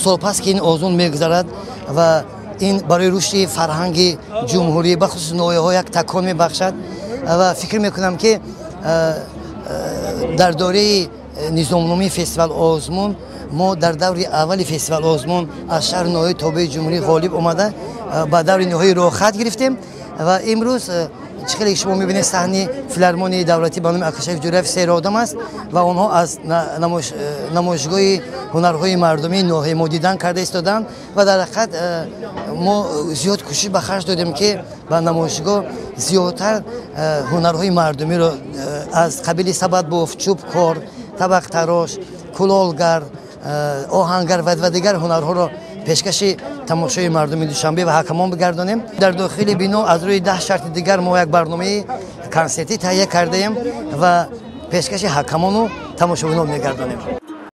2 сол пас ки ин озмун мегузарад ва ин барои рушди фарҳанги ҷумҳурӣ, бахусус ноҳияҳо, як такон мебахшад. Ва фикр мекунам, ки дар доираи низомномаи фестивал озмун мо дар даври аввали фестивал озмун аз шаҳру ноҳияи тобеи ҷумҳурӣ ғолиб омада, ба даври ниҳоӣ роҳхат гирифтем. Ва имрӯз, чӣ хеле шумо мебинед, саҳни филармонияи давлатӣ ба номи Акашариф Ҷӯраев серодам аст ва онҳо аз намоишгоҳи ҳунарҳои мардумии ноҳияи мо дидан карда истоданд. Ва дар ҳақиқат мо зиёд кӯшиш ба харҷ додем, ки ба намоишгоҳ зиёдтар ҳунарҳои мардумиро аз қабили сабадбоф, чӯбкор, табақтарош, кулолгар, оҳангар ва дигар ҳунарҳоро пешкаши тамошои мардуми Душанбе ва ҳакамон бигардонем. Дар дохили бино аз рӯи 10 шарти дигар мо як барномаи консертӣ таҳия кардаем ва пешкаши ҳакамону тамошобинон мегардонем.